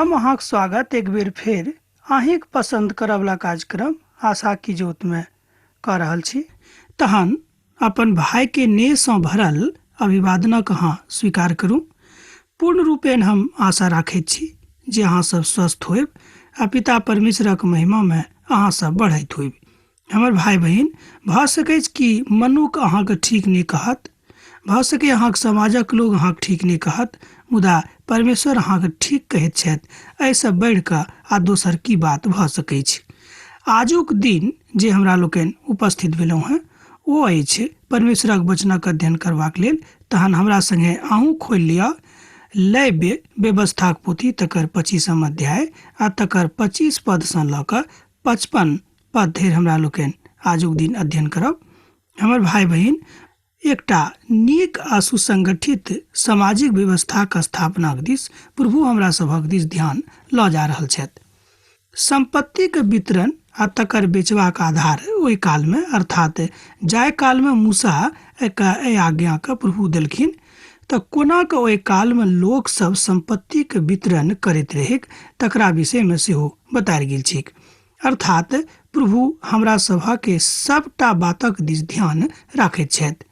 हम अहाँक स्वागत एक बेर फेर अहीँक पसन्द करऽवला कार्यक्रम आशा की ज्योतमे कऽ रहल छी। तहन अपन भाइके नेहसँ भरल अभिवादनक अहाँ स्वीकार करू। पूर्ण रूपेण हम आशा राखैत छी जे अहाँ सब स्वस्थ होयब आ पिता परमेश्वरक महिमामे अहाँ सब बढ़ैत होयब। हमर भाइ बहिन, भऽ सकैछ कि मनुख अहाँके ठीक नहि कहत, भऽ सकैए अहाँके समाजक लोक अहाँके ठीक नहि कहत, मुदा परमेश्वर अहाँके ठीक कहैत छथि। एहिसँ बढ़ि कऽ आ दोसर की बात भऽ सकैछ। आजुक दिन जे हमरा लोकनि उपस्थित भेलहुँ हेँ ओ अछि परमेश्वरक वचनक अध्ययन करबाक लेल। तहन हमरा सङ्गे अहूँ खोलि लिअ लैव्य व्यवस्थाक पोथी, तकर 25 अध्याय आ तकर 25 पदसँ लऽ कऽ 55 पद धरि हमरा लोकनि आजुक दिन अध्ययन करब। हमर भाइ बहिन, एकटा नीक आ सुसंगठित सामाजिक व्यवस्थाक स्थापनाक दिस प्रभु हमरा सभक दिस ध्यान लऽ जा रहल छथि। सम्पत्तिक वितरण आ तकर बेचबाक आधार ओहि कालमे, अर्थात जाहि कालमे मूसा एहि आज्ञाके प्रभु देलखिन, तऽ कोना कऽ ओहि कालमे लोकसभ सम्पत्तिक वितरण करैत रहैक तकरा विषयमे सेहो बतायल गेल छैक। अर्थात प्रभु हमरा सभके सबटा बातक दिस ध्यान राखैत छथि।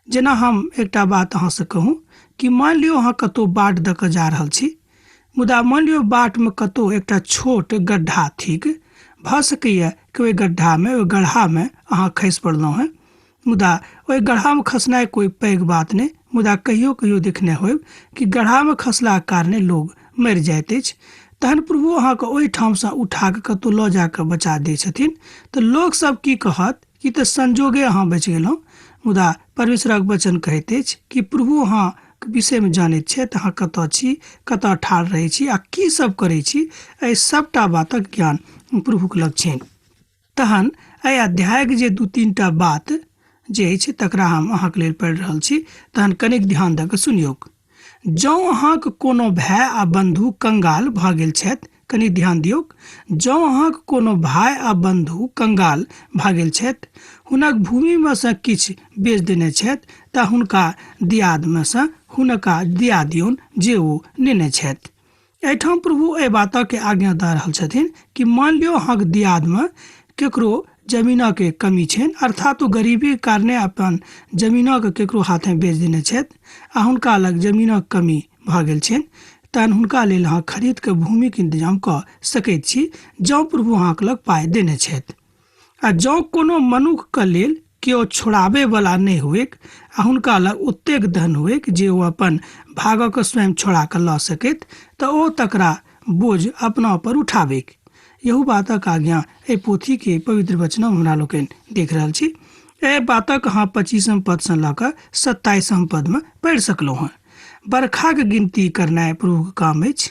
जेना हम एकटा बात अहाँसँ कहूँ कि मानि लियौ अहाँ कतहु बाट दऽ कऽ जा रहल छी, मुदा मानि लियौ बाटमे कतहु एकटा छोट गड्ढा थिक, भऽ सकैए कि ओहि गड्ढामे, ओहि गड्ढामे अहाँ खसि पड़लहुँ हेँ। मुदा ओहि गड्ढामे खसनाइ कोइ पैघ बात नहि, मुदा कहियो कहियो देखने होयब कि गड्ढामे खसलाक कारणे लोग मरि जाइत अछि। तहन प्रभु अहाँके ओहिठामसँ उठा कऽ कतहु लऽ जा कऽ बचा दै छथिन तऽ लोकसभ की कहत कि तऽ संजोगे अहाँ बचि गेलहुँ। मुदा परमेश्वरक वचन कहैत अछि कि प्रभु अहाँके विषयमे जानैत छथि, अहाँ कतऽ छी, कतऽ ठाढ़ रहै छी आ की सब करै छी, एहि सबटा बातक ज्ञान प्रभुक लग छनि। तहन एहि अध्यायक जे दू तीन टा बात जे अछि तकरा हम अहाँके लेल पढ़ि रहल छी, तहन कनिक ध्यान दऽ कऽ सुनियौक। जँ अहाँक कोनो भाय आ बन्धु कंगाल भऽ गेल छथि, कनि ध्यान दियौक, जँ अहाँक कोनो भाय आ बन्धु कंगाल भऽ गेल छथि, हुनक भूमिमे सँ किछु बेच देने छथि, तऽ हुनका दियादमे सँ हुनका दिया दियौन जे ओ नेने छथि। एहिठाम प्रभु एहि बातक आज्ञा दऽ रहल छथिन कि मान लियौ अहाँके दियादमे केकरो जमीनक कमी छनि, अर्थात ओ गरीबीके कारणे अपन जमीनक केकरो हाथे बेच देने छथि आ हुनका लग जमीनक कमी भऽ गेल छनि, तहन हुनका लेल अहाँ खरीद कऽ भूमिक इंतजाम कऽ सकैत छी जँ प्रभु अहाँके लग पाइ देने छथि। आ जँ कोनो मनुखके लेल केओ छोड़ाबयवला नहि हुएक आ हुनका लग ओतेक धन हुएक जे ओ अपन भागक स्वयं छोड़ा कऽ लऽ सकैत, तऽ ओ तकरा बोझ अपना पर उठाबैक। एहू बातक आज्ञा एहि पोथीके पवित्र वचनमे हमरा लोकनि देख रहल छी। एहि बातक अहाँ 25 पदसँ लऽ कऽ 27 पदमे पढ़ि सकलहुँ हँ। बरखाक गिनती करनाइ प्रभुक काम अछि।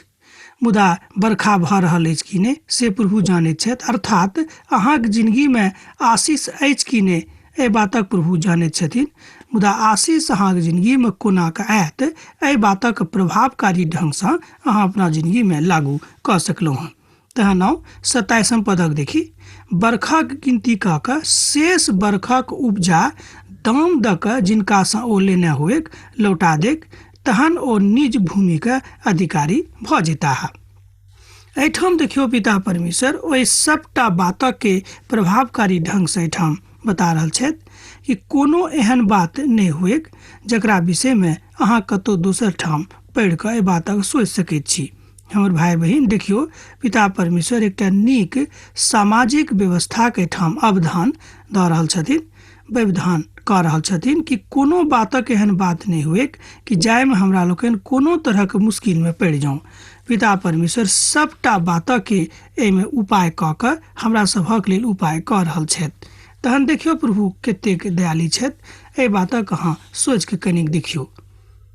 मुदा बरखा भऽ रहल अछि कि नहि से प्रभु जानैत छथि, अर्थात अहाँक जिनगीमे आशीष अछि कि नहि एहि बातक प्रभु जानैत छथिन। मुदा आशीष अहाँक जिनगीमे कोना कऽ आयत एहि बातक प्रभावकारी ढङ्गसँ अहाँ अपना जिनगीमे लागू कऽ सकलहुँ हँ। तहन आउ 27 पदक देखी। बरखाक गिनती कऽ कऽ शेष बरखाक उपजा दाम दऽ कऽ जिनकासँ ओ लेने हुएक लौटा देक, तहन ओ निज भूमिके अधिकारी भऽ जेताह। एहिठाम देखियौ पिता परमेश्वर ओहि सबटा बातके प्रभावकारी ढङ्गसँ एहिठाम बता रहल छथि कि कोनो एहन बात नहि हुएक जकरा विषयमे अहाँ कतहु दोसर ठाम पढ़ि कऽ एहि बातक सोचि सकैत छी। हमर भाइ बहिन, देखियौ पिता परमेश्वर एकटा नीक सामाजिक व्यवस्थाक एहिठाम अवधान दऽ रहल छथिन, व्यवधान कऽ रहल छथिन कि कोनो बातक एहन बात नहि हुएक कि जाहिमे हमरा लोकनि कोनो तरहक मुश्किलमे पड़ि जाउँ। पिता परमेश्वर सबटा बातके एहिमे उपाय कऽ कऽ हमरा सभक लेल उपाय कऽ रहल छथि। तहन देखियौ प्रभु कतेक दयालु छथि, एहि बातक अहाँ सोचिके कनिक देखियौ।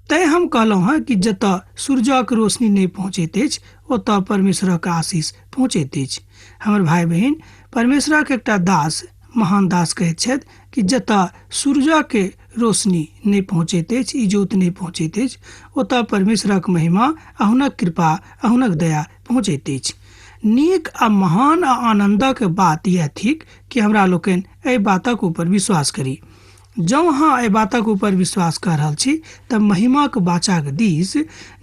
तैँ हम कहलहुँ हँ कि जतऽ सूरजक रोशनी नहि पहुँचैत अछि ओतऽ परमेश्वरक आशीष पहुँचैत अछि। हमर भाइ बहिन, परमेश्वरक एकटा दास, महान दास कहैत छथि कि जतऽ सूरजक रोशनी नहि पहुँचैत अछि, इजोत नहि पहुँचैत अछि, ओतऽ परमेश्वरक महिमा आ हुनक कृपा आ हुनक दया पहुँचैत अछि। नीक आ महान आ आनन्दक बात यैह थिक कि हमरा लोकनि एहि बातक ऊपर विश्वास करी। जँ अहाँ एहि बातक ऊपर विश्वास कऽ रहल छी तऽ महिमाक बाचाक दिस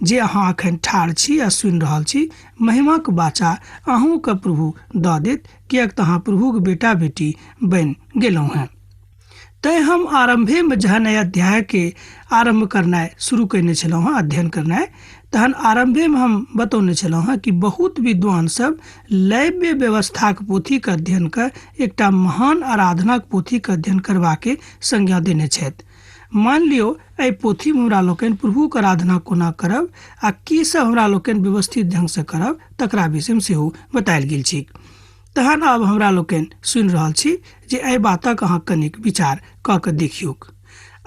जे अहाँ अखन ठाढ़ छी आ सुनि रहल छी, महिमाक बाचा अहूँके प्रभु दऽ देत, किएक तऽ अहाँ प्रभुक बेटा बेटी बनि गेलहुँ हेँ। तैँ हम आरम्भेमे जहन एहि अध्यायके आरम्भ करनाइ शुरू कयने छलहुँ हेँ, अध्ययन करनाइ, तहन आरम्भेमे हम बतौने छलहुँ हेँ कि बहुत विद्वान सब लैव्य व्यवस्थाक पोथीके अध्ययन कऽ एकटा महान आराधनाक पोथीके अध्ययन करबाके संज्ञा देने छथि। मानि लियौ एहि पोथीमे हमरा लोकनि प्रभुक आराधना कोना करब आ की सब हमरा लोकनि व्यवस्थित ढङ्गसँ करब तकरा विषयमे सेहो बतायल गेल छैक। तहन आब हमरा लोकनि सुनि रहल छी जे एहि बातक अहाँ कनिक विचार कऽ कऽ देखियौक।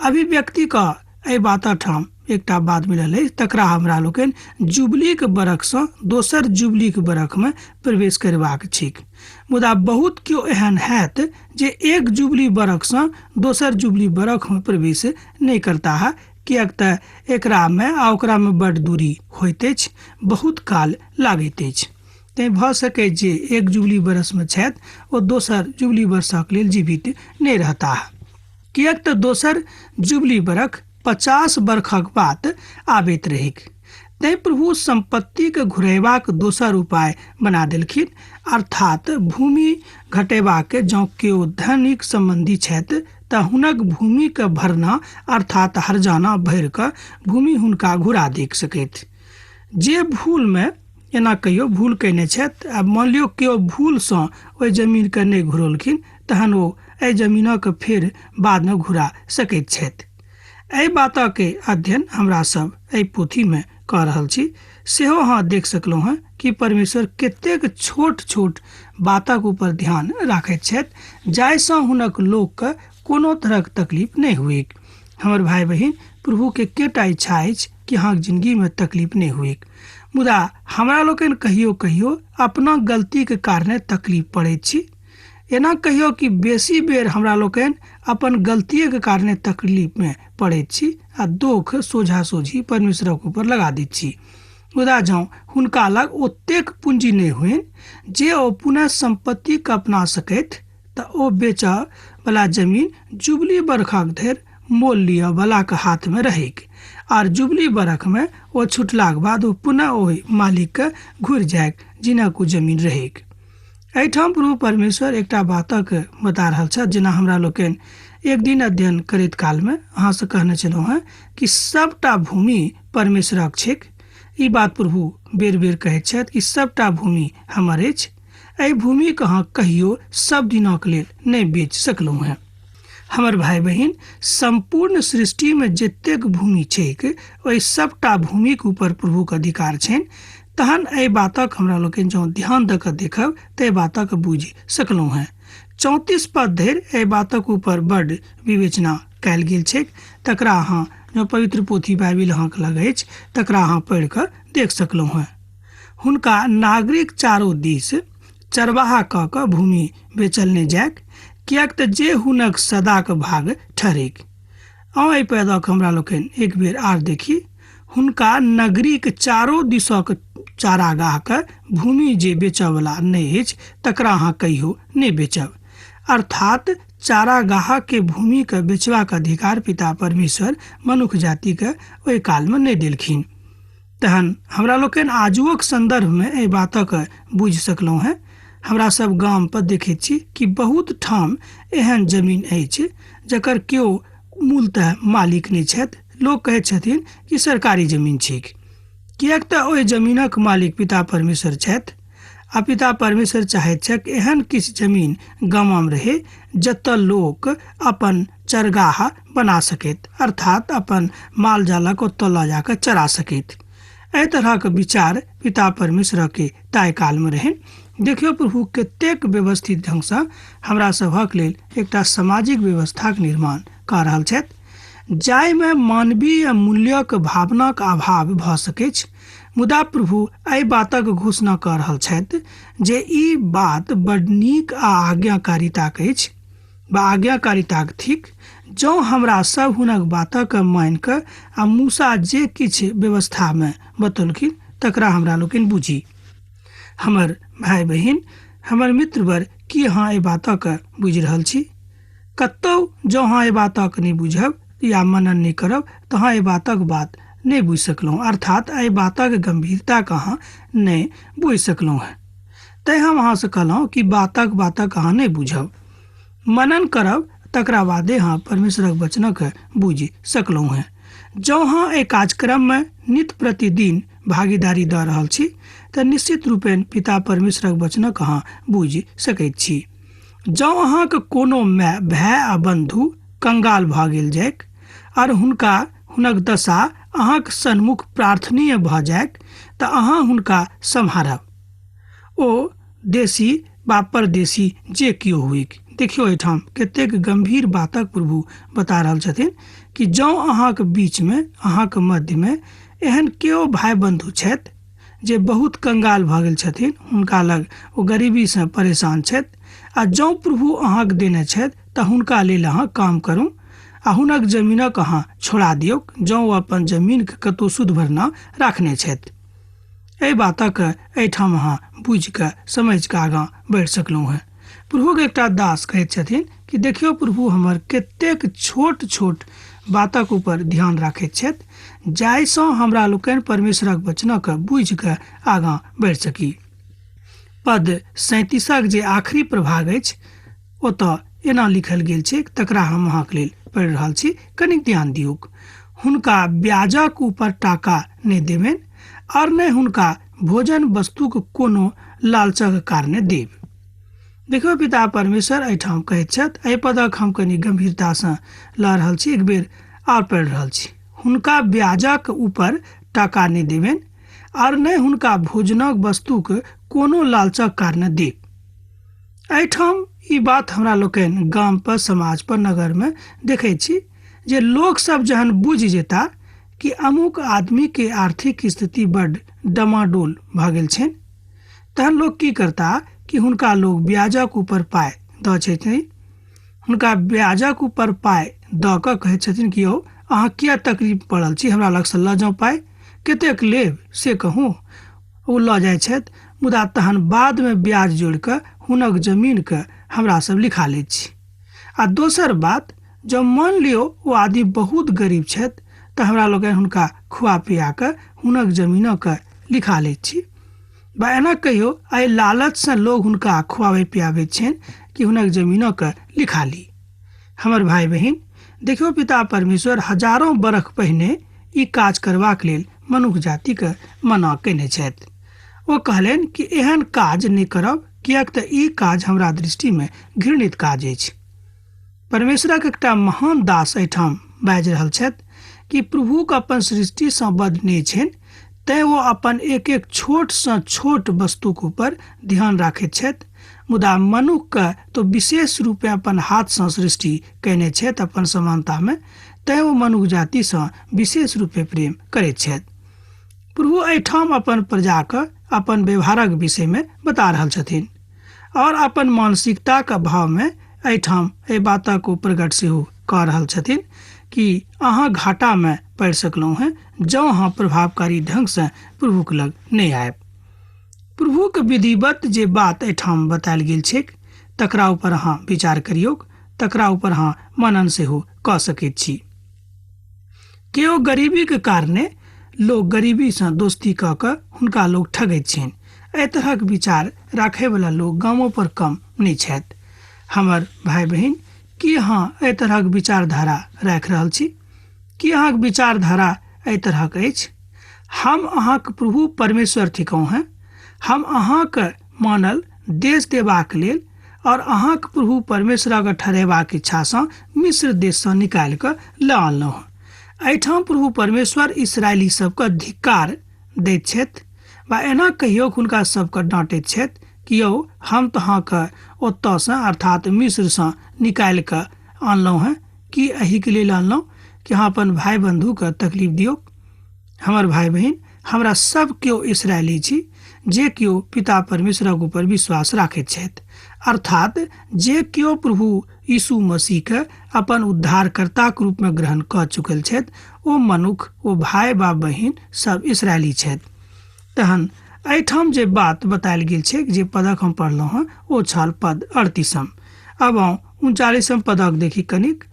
अभिव्यक्तिक एहि बातक ठाम एकटा बात मिलल अछि तकरा हमरा लोकनि जुबलीक बरखसँ दोसर जुबलीक बरखमे प्रवेश करबाक छैक। मुदा बहुत केओ एहन हैत जे एक जुबली बरखसँ दोसर जुबली बरखमे प्रवेश नहि करताह, किएक तऽ एकरामे आ ओकरामे बड्ड दूरी होइत अछि, बहुत काल लागैत अछि। तैँ भऽ सकैछ जे एक जुबली बरसमे छथि ओ दोसर जुबली बरसक लेल जीवित नहि रहताह। किएक तऽ दोसर जुबली बरख 50 बरखक बाद आबैत रहैक। तैँ प्रभु सम्पत्तिके घुरयबाक दोसर उपाय बना देलखिन, अर्थात भूमि घटेबाक जँ केओ धनिक सम्बन्धी छथि तऽ हुनक भूमिके भरना अर्थात हर्जाना भरि कऽ भूमि हुनका घुरा देख सकैत। जे भूलमे एना कहियो भूल कयने छथि आ मानि लियौ केओ भूलसँ ओहि जमीनके नहि घुरौलखिन, तहन ओ एहि जमीनक फेर बादमे घुरा सकैत छथि। एहि बातके अध्ययन हमरा सब एहि पोथीमे कऽ रहल छी। सेहो अहाँ देख सकलहुँ हेँ कि परमेश्वर कतेक छोट छोट बातक ऊपर ध्यान राखैत छथि जाहिसँ हुनक लोकके कोनो तरहक तकलीफ नहि हुएक। हमर भाय बहिन, प्रभुके केटा इच्छा अछि कि अहाँके जिनगीमे तकलीफ नहि हुएक, मुदा हमरा लोकनि कहियो कहियो अपना गलतीके कारणे तकलीफ पड़ैत छी। एना कहियो कि बेसी बेर हमरा लोकनि अपन गलतीएके कारणे तकलीफमे पड़ैत छी आ दोख सोझा सोझी परमेश्वरक ऊपर लगा दैत छी। मुदा जँ हुनका लग ओतेक पूँजी नहि होइन जे ओ पुनः सम्पत्तिके अपना सकथि तऽ ओ बेचऽ बला जमीन जुबली बरखक धरि मोल लिअ बलाक हाथमे रहैक आर जुबली बरखमे ओ छुटलाक बाद ओ पुनः ओहि मालिकके घुरि जाइक जिनक ओ जमीन रहैक। एहिठाम प्रभु परमेश्वर एकटा बातक बता रहल छथि, जेना हमरा लोकनि एक दिन अध्ययन करैत कालमे अहाँसँ कहने छलहुँ हेँ कि सबटा भूमि परमेश्वरक छैक। ई बात प्रभु बेर बेर कहैत छथि कि सबटा भूमि हमर अछि। एहि भूमिके अहाँ कहियो सब दिनक लेल नहि बेच सकलहुँ हेँ। हमर भाय बहिन, सम्पूर्ण सृष्टिमे जतेक भूमि छैक ओहि सबटा भूमिक ऊपर प्रभुक अधिकार छनि। तहन एहि बातक हमरा लोकनि जँ ध्यान दऽ कऽ देखब तऽ एहि बातक बुझि सकलहुँ हेँ। 34 पद धरि एहि बातक ऊपर बड्ड विवेचना कयल गेल छैक, तकरा अहाँ जँ पवित्र पोथी बाइबिल अहाँके लग अछि तकरा अहाँ पढ़ि कऽ देख सकलहुँ हेँ। हुनका नागरिक चारो दिस चरवाहा कऽ कऽ भूमि बेचल नहि जाइक, किएक तऽ जे हुनक सदाक भाग ठहरैक। आउ एहि पैदक हमरा लोकनि एक बेर आर देखी। हुनका नगरीक चारो दिसक चारागाहक भूमि जे बेचऽवला नहि अछि तकरा अहाँ कहियो नहि बेचब। अर्थात चारागाहके भूमिके बेचबाक अधिकार पिता परमेश्वर मनुख जातिके ओहि कालमे नहि देलखिन। तहन हमरा लोकनि आजुओक सन्दर्भमे एहि बातक बुझि सकलहुँ हेँ। हमरा सब गाम पर देखैत छी कि बहुत ठाम एहन जमीन अछि जकर केओ मूलतः मालिक नहि छथि। लोक कहैत छथिन कि सरकारी जमीन छैक, किएक तऽ ओहि जमीनक मालिक पिता परमेश्वर छथि आ पिता परमेश्वर चाहैत छथि एहन किछु जमीन गाममे रहै जतऽ लोक अपन चरगाह बना सकैत, अर्थात अपन माल जालक ओतऽ लऽ जाकऽ चरा सकैत। एहि तरहक विचार पिता परमेश्वरके ताहि कालमे रहनि। देखियौ प्रभु कतेक व्यवस्थित ढङ्गसँ हमरा सभक लेल एकटा सामाजिक व्यवस्थाक निर्माण कऽ रहल छथि, जाहिमे मानवीय मूल्यक भावनाक अभाव भऽ सकैछ। मुदा प्रभु एहि बातक घोषणा कऽ रहल छथि जे ई बात बड नीक आ आज्ञाकारिताक अछि वा आज्ञाकारिताक थिक जँ हमरा सब हुनक बातक मानि कऽ आ मूसा जे किछु व्यवस्थामे बतौलखिन तकरा हमरा लोकनि बुझी। हमर भाय बहिन, हमर मित्रवर, की अहाँ एहि बातक बुझि रहल छी? कतौ जँ अहाँ एहि बातक नहि बुझब या मनन नहि करब तऽ अहाँ एहि बातक बात नहि बुझि सकलहुँ, अर्थात एहि बातक गम्भीरताके अहाँ नहि बुझि सकलहुँ हेँ। तैँ हम अहाँसँ कहलहुँ कि बातक बातक अहाँ नहि बुझब, मनन करब, तकरा बादे अहाँ परमेश्वरक वचनक बुझि सकलहुँ हेँ। जँ अहाँ एहि कार्यक्रममे नित्य प्रतिदिन भागीदारी दऽ रहल छी तऽ निश्चित रूपेण पिता परमेश्वरक वचनक अहाँ बुझि सकैत छी। जँ अहाँक कोनो माय, भाय आ बन्धु कंगाल भऽ गेल जाइक आर हुनका हुनक दशा अहाँक सन्मुख प्रार्थनीय भऽ जाइक तऽ अहाँ हुनका सम्हारब, ओ देशी वा परदेशी जे केओ होइक। देखियौ एहिठाम कतेक गम्भीर बातक प्रभु बता रहल छथिन कि जँ अहाँक बीचमे, अहाँक मध्यमे एहन केओ भाय बन्धु छथि जे बहुत कंगाल भऽ गेल छथिन, हुनका लग ओ गरीबीसँ परेशान छथि, आ जँ प्रभु अहाँक देने छथि तऽ हुनका लेल अहाँ काम करू आ हुनक जमीनक अहाँ छोड़ा दियौक, जँ ओ अपन जमीनके कतहु सुध भरना राखने छथि। एहि बातक एहिठाम अहाँ बुझि कऽ समझि कऽ आगाँ बढ़ि सकलहुँ हेँ। प्रभुक एकटा दास कहैत छथिन कि देखियौ प्रभु हमर कतेक छोट छोट बातक ऊपर ध्यान राखैत छथि, जाहिसँ हमरा लोकनि परमेश्वरक वचनक बुझि कऽ आगाँ बढ़ि सकी। पद 37 जे आखिरी प्रभाग अछि ओतऽ एना लिखल गेल छैक, तकरा हम अहाँके लेल पढ़ि रहल छी, कनिक ध्यान दियौक। हुनका ब्याजक ऊपर टाका नहि देबनि आओर नहि हुनका भोजन वस्तुक कोनो लालचक कारणे देब। देखियौ पिता परमेश्वर एहिठाम कहैत छथि, एहि पदक हम कनि गम्भीरतासँ लऽ रहल छी, एक बेर आओर पढ़ि रहल छी। हुनका ब्याजक ऊपर टाका नहि देबनि आओर नहि हुनका भोजनक वस्तुक कोनो लालचक कारणे देब। एहिठाम ई बात हमरा लोकनि गाम पर, समाज पर, नगरमे देखै छी जे लोकसभ जहन बुझि जेता कि अमुक आदमीके आर्थिक स्थिति बड्ड डमाडोल भऽ गेल छनि, तहन लोक की करता कि हुनका लोक ब्याजक ऊपर पाइ दऽ छथिन। हुनका ब्याजक ऊपर पाइ दऽ कऽ कहै छथिन कि यौ अहाँ किया तकलीफ पड़ल छी, हमरा लगसँ लऽ जाउ पाइ, कतेक लेब से कहू। ओ लऽ जाइ छथि, मुदा तहन बादमे ब्याज जोड़ि कऽ हुनक जमीनके हमरा सब लिखा लैत छी। आ दोसर बात, जँ मान लियौ ओ आदमी बहुत गरीब छथि तऽ हमरा लोकनि हुनका खुआ पिया कऽ हुनक जमीनके लिखा लैत छी। बा एना कहियौ एहि लालचसँ लोग हुनका खुआबै पियाबैत छनि कि हुनक जमीनके लिखा ली। हमर भाय बहिन, देखियौ पिता परमेश्वर हजारों बरख पहिने ई काज करबाक लेल मनुख जातिके मना कयने छथि। ओ कहलनि कि एहन काज नहि करब, किएक तऽ ई काज हमरा दृष्टिमे घृणित काज अछि। परमेश्वरक एकटा महान दास एहिठाम बाजि रहल छथि कि प्रभुक अपन सृष्टिसँ बड नेह छनि, तैँ ओ अपन एक एक छोटसँ छोट वस्तुक ऊपर ध्यान राखैत छथि, मुदा मनुखके तो विशेष रूपेँ अपन हाथसँ सृष्टि कयने छथि अपन समानतामे, तैँ ओ मनुख जातिसँ विशेष रूपेँ प्रेम करैत छथि। प्रभु एहिठाम अपन प्रजाके अपन व्यवहारक विषयमे बता रहल छथिन आओर अपन मानसिकताक भावमे एहिठाम एहि बातक ओ प्रकट सेहो कऽ रहल छथिन कि अहाँ घाटामे पड़ि सकलहुँ हेँ जँ अहाँ प्रभावकारी ढङ्गसँ प्रभुक लग नहि आयब। प्रभुक विधिवत जे बात एहिठाम बतायल गेल छैक तकरा ऊपर अहाँ विचार करियौक, तकरा ऊपर अहाँ मनन सेहो कऽ सकैत छी। केओ गरीबीके कारणे लोक गरीबीसँ दोस्ती कऽ कऽ हुनका लोक ठगैत छनि, एहि तरहक विचार राखयवला लोक गामो पर कम नहि छथि। हमर भाय बहिन, की अहाँ एहि तरहक विचारधारा राखि रहल छी? की अहाँक विचारधारा एहि तरहक अछि? हम अहाँक प्रभु परमेश्वर थिकहुँ हेँ, हम अहाँक मानल देश देबाक लेल और अहाँक प्रभु परमेश्वरक ठहरेबाक इच्छासँ मिस्र देशसँ निकालि कऽ लऽ अनलहुँ। एहिठाम प्रभु परमेश्वर इसराइली सबके धिक्कार दैत छथि वा एना कहियौ हुनका सबके डाँटैत छथि कि यौ हम तऽ अहाँके ओतऽसँ अर्थात मिस्रसँ निकालि कऽ अनलहुँ हेँ, की एहिके लेल अनलहुँ कि अहाँ अपन भाय बन्धुके तकलीफ दियौक? हमर भाय बहिन, हमरा सब केओ इसराइली छी जे केओ पिता परमेश्वरक ऊपर विश्वास राखैत छथि, अर्थात जे केओ प्रभु यीशु मसीहके अपन उद्धारकर्ताक रूपमे ग्रहण कऽ चुकल छथि, ओ मनुख, ओ भाय बा बहिन सब इसराइली छथि। तहन एहिठाम जे बात बतायल गेल छैक, जे पदक हम पढ़लहुँ हँ, ओ छल पद 38। अब आउ 39 पदक देखी कनिक।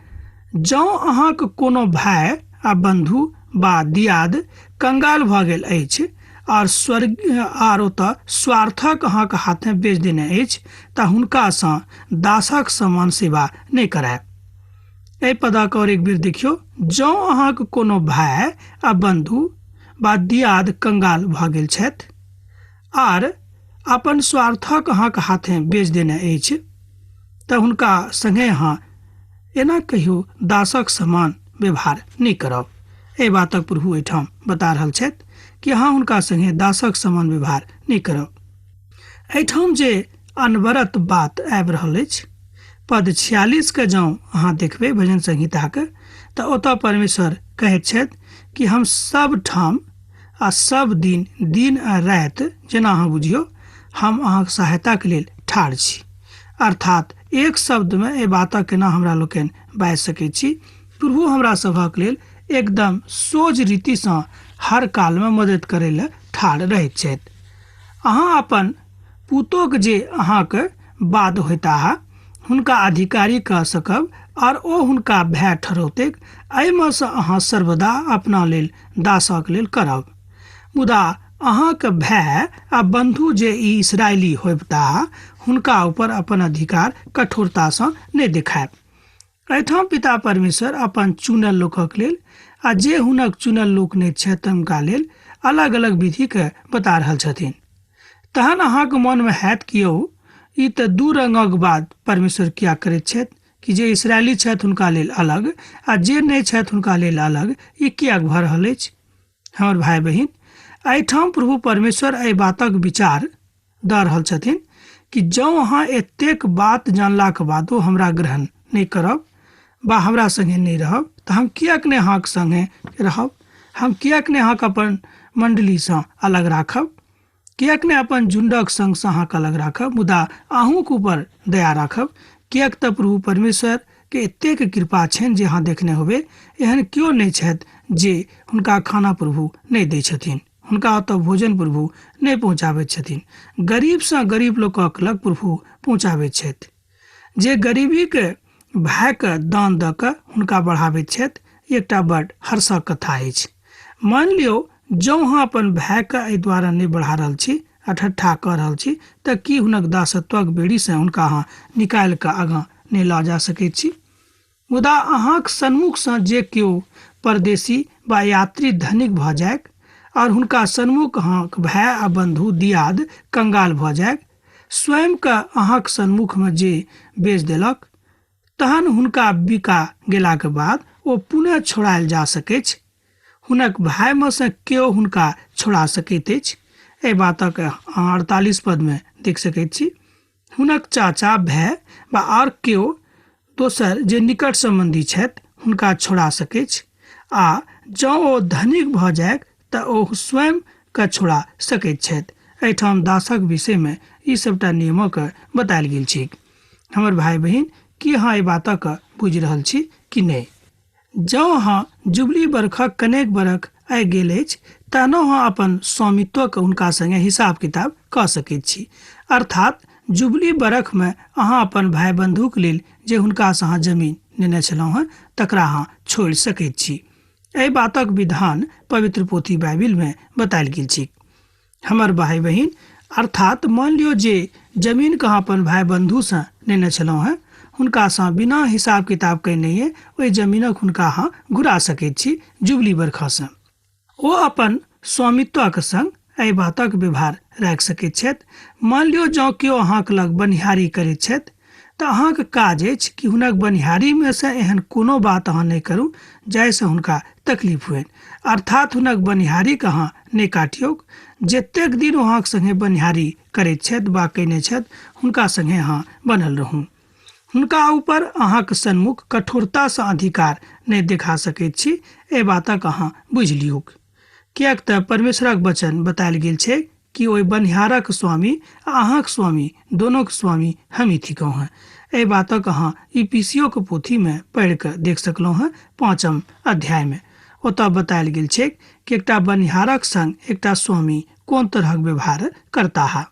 जँ अहाँक कोनो भाय आ बन्धु बा दियाद कंगाल भऽ गेल अछि आर स्वर्ग आर ओतऽ स्वार्थक अहाँक हाथे बेच देने अछि तऽ हुनकासँ दासक समान सेवा नहि करायब। एहि पदक और एक बेर देखियौ। जँ अहाँक कोनो भाय आ बन्धु बा दियाद कंगाल भऽ गेल छथि आर अपन स्वार्थक अहाँक हाथे बेच देने अछि तऽ हुनका संगे अहाँ एना कहियो दासक समान व्यवहार नहि करब। एहि बातक प्रभु एहिठाम बता रहल छथि कि अहाँ हुनका संगे दासक समान व्यवहार नहि करब। एहिठाम जे अनवरत बात आबि रहल अछि, पद 46 के जँ अहाँ देखबै भजन संहिताके, तऽ ओतऽ परमेश्वर कहैत छथि कि हम सब ठाम आ सब दिन, दिन आ राति जेना अहाँ बुझियौ, हम अहाँक सहायताके लेल ठाढ़ छी। अर्थात एक शब्दमे एहि बातक केना हमरा लोकनि बाजि सकैत छी, प्रभु हमरा सभक लेल एकदम सोझ रीतिसँ हर कालमे मदति करै लए ठाढ़ रहैत छथि। अहाँ अपन पुतोक जे अहाँक बाद होयताह हुनका अधिकारी कह सकब आर ओ हुनका भाय ठहरौतैक, एहिमे सँ अहाँ सर्वदा अपना लेल दासक लेल करब। मुदा अहाँक भाय आ बन्धु जे ई इस्राएली होयताह हुनका ऊपर अपन अधिकार कठोरतासँ नहि देखायब। एहिठाम पिता परमेश्वर अपन चुनल लोकक लेल आ जे हुनक चुनल लोक नहि छथि तहुनका लेल अलग अलग विधिके बता रहल छथिन। तहन अहाँके मनमे हैत कि यौ ई तऽ दू रङ्गक बात परमेश्वर किया करैत छथि कि जे इसराइली छथि हुनका लेल अलग आ जे नहि छथि हुनका लेल अलग, ई किएक भऽ रहल अछि? हमर भाय बहिन, एहिठाम प्रभु परमेश्वर एहि बातक विचार दऽ रहल छथिन कि जँ अहाँ एतेक बात जानलाक बादो हमरा ग्रहण नहि करब वा हमरा सङ्गे नहि रहब तऽ हम किएक नहि अहाँके सङ्गे रहब, हम किएक नहि अहाँके अपन मण्डलीसँ अलग राखब, किएक नहि अपन झुण्डक सङ्गसँ अहाँके अलग राखब, मुदा अहूँके ऊपर दया राखब। किएक तऽ प्रभु परमेश्वरके एतेक कृपा छनि जे अहाँ देखने होबै, एहन केओ नहि छथि जे हुनका खाना प्रभु नहि दै छथिन, हुनका ओतऽ भोजन प्रभु नहि पहुँचाबैत छथिन। गरीबसँ गरीब लोकक लग प्रभु पहुँचाबैत छथि। जे गरीबीके भायके दान दऽ कऽ हुनका बढ़ाबैत छथि, एकटा बड हर्षक कथा अछि। मानि लियौ जँ अहाँ अपन भायके एहि द्वारा नहि बढ़ा रहल छी, अठट्ठा कऽ रहल छी, तऽ की हुनक दासत्वक बेड़ीसँ हुनका अहाँ निकालि कऽ आगाँ नहि लऽ जा सकैत छी? मुदा अहाँक सन्मुखसँ जे केओ परदेशी वा यात्री धनिक भऽ जाइक आओर हुनका सन्मुख अहाँक भाय आ बन्धु दियाद कंगाल भऽ जाइक, स्वयंकेँ अहाँक सन्मुखमे जे बेच देलक, तहन हुनका बिका गेलाक बाद ओ पुनः छोड़ायल जा सकैछ। हुनक भायमे सँ केओ हुनका छोड़ा सकैत अछि। एहि बातक अहाँ 48 पदमे देख सकैत छी। हुनक चाचा, भाय वा आर केओ दोसर जे निकट सम्बन्धी छथि हुनका छोड़ा सकैछ आ जँ ओ धनिक भऽ जाइक तऽ ओ स्वयं के छोड़ा सकैत छथि। एहिठाम दासक विषयमे ई सभटा नियमक बतायल गेल छैक। हमर भाय बहिन, की अहाँ एहि बातक बुझि रहल छी कि नहि? जँ अहाँ जुबली बरखक कनेक बरख आबि गेल अछि तहनो अहाँ अपन स्वामित्वक हुनका संगे हिसाब किताब कऽ सकैत छी। अर्थात जुबली बरखमे अहाँ अपन भाय बन्धुक लेल जे हुनकासँ अहाँ जमीन नेने छलहुँ हेँ तकरा अहाँ छोड़ि सकैत छी। एहि बातक विधान पवित्र पोथी बाइबिलमे बतायल गेल छैक। हमर भाय बहिन, अर्थात मान लियौ जे जमीनके अहाँ अपन भाय बन्धुसँ नेने छलहुँ हेँ, हुनकासँ बिना हिसाब किताब कयनहिए ओहि जमीनक हुनका अहाँ घुरा सकैत छी जुबली बरखासँ। ओ अपन स्वामित्वक संग एहि बातक व्यवहार राखि सकैत छथि। मान लियौ जँ केओ अहाँक लग बनिहारी करैत छथि तऽ अहाँक काज अछि कि हुनक बनिहारीमे सँ एहन कोनो बात अहाँ नहि करू जाहिसँ हुनका तकलीफ होइन, अर्थात हुनक बनिहारीके अहाँ नहि काटियौक। जतेक दिन ओ अहाँक सङ्गे बनिहारी करैत छथि वा कयने छथि हुनका सङ्गे अहाँ बनल रहू। हुनका ऊपर अहाँक सन्मुख कठोरतासँ अधिकार नहि देखा सकैत छी, एहि बातक अहाँ बुझि लियौक। किएक तऽ परमेश्वरक वचन बतायल गेल छै कि ओहि बनिहारक स्वामी आ अहाँक स्वामी दोनोक स्वामी हमही थिकहुँ हेँ। एहि बातक अहाँ इफिसियोक पोथीमे पढ़ि कऽ देख सकलहुँ हेँ 5 अध्यायमे। ओतऽ बतायल गेल छैक कि एकटा बनिहारक संग एकटा स्वामी कोन तरहक व्यवहार करताह।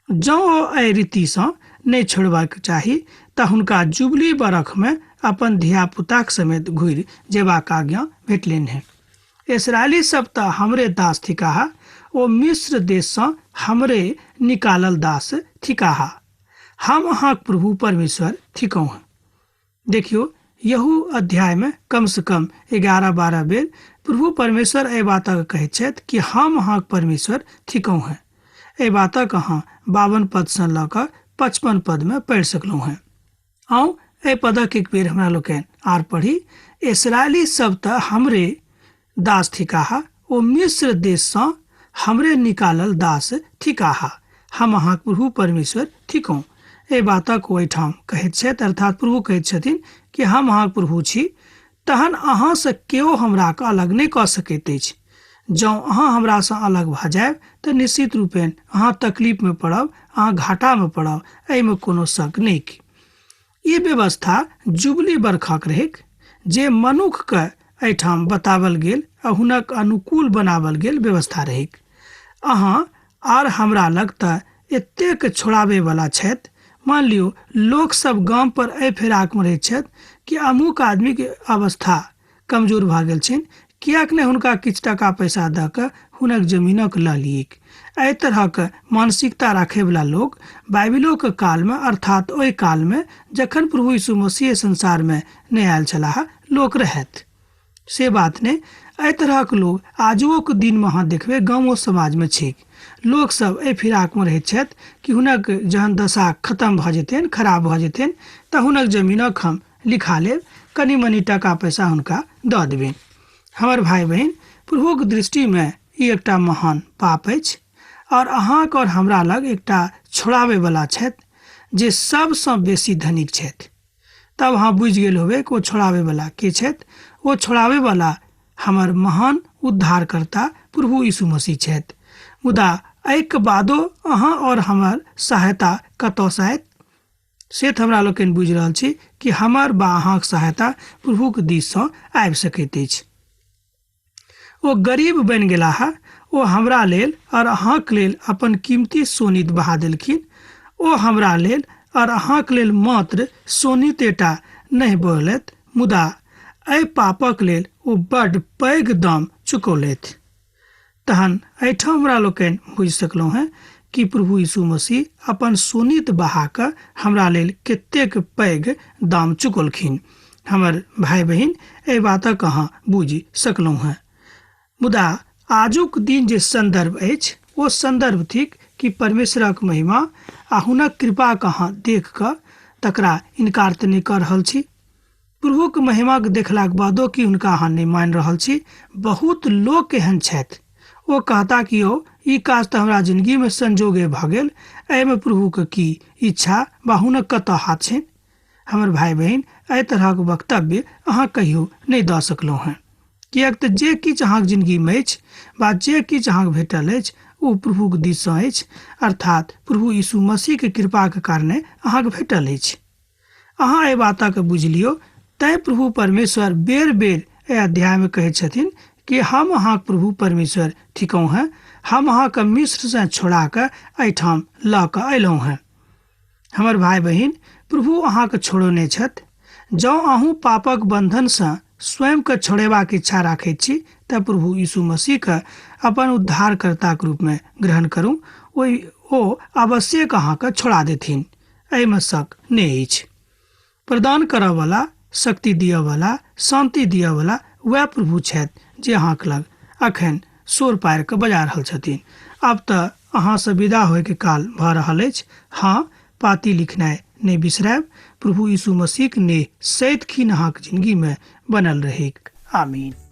जँ ओ एहि रीतिसँ नहि छोड़बाक चाही तऽ हुनका जुबली बरखमे अपन धियापुताक समेत घुरि जेबाक आज्ञा भेटलनि हेँ। इस्राएली सभ तऽ हमरे दास थिकाह, ओ मिस्र देश सँ हमरे निकालल दास थिकाह। हम अहाँक प्रभु परमेश्वर थिकहुँ। देखियौ, यहू अध्यायमे कमसँ कम 11-12 बेर प्रभु परमेश्वर एहि बातक कहैत छथि कि हम अहाँक परमेश्वर थिकहुँ हेँ। एहि बातक अहाँ 52 पदसँ लऽ कऽ 55 पदमे पढ़ि सकलहुँ हेँ। आउ एहि पदक एक बेर हमरा लोकनि आर पढ़ी। इसराइली सब तऽ हमरे दास थिकाह, ओ मिस्र देशसँ हमरे निकालल दास थिकाह, हम अहाँक प्रभु परमेश्वर थिकहुँ। एहि बातक ओ एहिठाम कहैत छथि, अर्थात प्रभु कहैत छथिन कि हम अहाँक प्रभु छी, तहन अहाँसँ केओ हमराके अलग नहि कऽ सकैत अछि। जँ अहाँ हमरासँ अलग भऽ जायब तऽ निश्चित रूपेण अहाँ तकलीफमे पड़ब, अहाँ घाटामे पड़ब, एहिमे कोनो शक नहि। ई व्यवस्था जुबली बरखक रहैक जे मनुखके एहिठाम बतावल गेल आ हुनक अनुकूल बनावल गेल व्यवस्था रहैक। अहाँ आर हमरा लग तऽ एतेक छोड़ाबैवला छथि। मान लियौ लोक सब गाम पर एहि फेराकमे रहैत छथि कि अमुक आदमीके अवस्था कमजोर भऽ गेल छनि, किएक नहि हुनका किछु टाका पैसा दऽ कऽ हुनक जमीनक लऽ लिऐक। एहि तरहक मानसिकता राखयवला लोक बाइबिलोके कालमे, अर्थात ओहि कालमे जखन प्रभु यीशु मसीह संसारमे नहि आयल छलाह, लोक रहथि। से बात नहि, एहि तरहक लोक आजुओक दिनमे अहाँ देखबै गामो समाजमे छैक। लोकसभ एहि फिराकमे रहैत छथि कि हुनक जहन दशा खतम भऽ जेतनि, खराब भऽ जेतनि, तऽ हुनक जमीनक हम लिखा लेब, कनि मनि टाका पैसा हुनका दऽ देबनि। हमर भाय बहिन, प्रभुक दृष्टिमे ई एकटा महान पाप अछि आओर अहाँक आओर हमरा लग एकटा छोड़ाबैवला छथि जे सबसँ बेसी धनिक छथि। तब अहाँ बुझि गेल होबै कि ओ छोड़ाबैवला के छथि। ओ छोड़ाबैवला हमर महान उद्धारकर्ता प्रभु यीशु मसीह छथि। मुदा एहिके बादो अहाँ आओर हमर सहायता कतऽसँ आयत? से तऽ हमरा लोकनि बुझि रहल छी कि हमर बा अहाँक सहायता प्रभुक दिससँ आबि सकैत अछि। ओ गरीब बनि गेलाह, ओ हमरा लेल आओर अहाँक लेल अपन कीमती सोनित बहा देलखिन। ओ हमरा लेल आओर अहाँक लेल मात्र सोनितेटा नहि बहलथि, मुदा एहि पापक लेल ओ बड्ड पैघ दाम चुकौलथि। तहन एहिठाम हमरा लोकनि बुझि सकलहुँ हेँ कि प्रभु यीशु मसीह अपन सोनित बहा कऽ हमरा लेल कतेक पैघ दाम चुकौलखिन। हमर भाय बहिन, एहि बातक अहाँ बुझि सकलहुँ हेँ। मुदा आजुक दिन जे सन्दर्भ अछि ओ सन्दर्भ थिक कि परमेश्वरक महिमा आ हुनक कृपाक अहाँ देख कऽ तकरा इनकार तऽ नहि कऽ रहल छी। प्रभुक महिमाक देखलाक बादो कि हुनका अहाँ नहि मानि रहल छी? बहुत लोक एहन छथि। ओ कहता कि यौ, ई काज तऽ हमरा जिनगीमे संजोगे भऽ गेल, एहिमे प्रभुक की इच्छा वा हुनक कतऽ हाथ छनि? हमर भाय बहिन, एहि तरहक वक्तव्य अहाँ कहियो नहि दऽ सकलहुँ हेँ। किएक तऽ जे किछु अहाँक जिनगीमे अछि वा जे किछु अहाँक भेटल अछि ओ प्रभुक दिससँ अछि, अर्थात प्रभु यीशु मसीहक कृपाक कारणे अहाँक भेटल अछि। अहाँ एहि बातके बुझि लियौ। तैँ प्रभु परमेश्वर बेर बेर एहि अध्यायमे कहैत छथिन कि हम अहाँक प्रभु परमेश्वर थिकहुँ हेँ, हम अहाँके मिस्रसँ छोड़ा कऽ एहिठाम लऽ कऽ अयलहुँ हेँ। हमर भाय बहिन, प्रभु अहाँके छोड़ौने छथि। जँ अहूँ पापक बन्धनसँ स्वयंके छोड़ेबाक इच्छा राखैत छी तऽ प्रभु यीशु मसीहके अपन उद्धारकर्ताक रूपमे ग्रहण करू। ओ अवश्यक अहाँके छोड़ा देथिन, एहिमे शक नहि अछि। प्रदान करऽवला, शक्ति दिअवला, शान्ति दिअवला वएह प्रभु छथि जे अहाँक लग अखन शोर पारि कऽ बजा रहल छथिन। आब तऽ अहाँसँ विदा होइके काल भऽ रहल अछि। हँ, पाती लिखनाइ नहि बिसरायब। प्रभु यीशु मसीहक नेह सदिखन अहाँक जिनगीमे बनल रहैक। आमीन।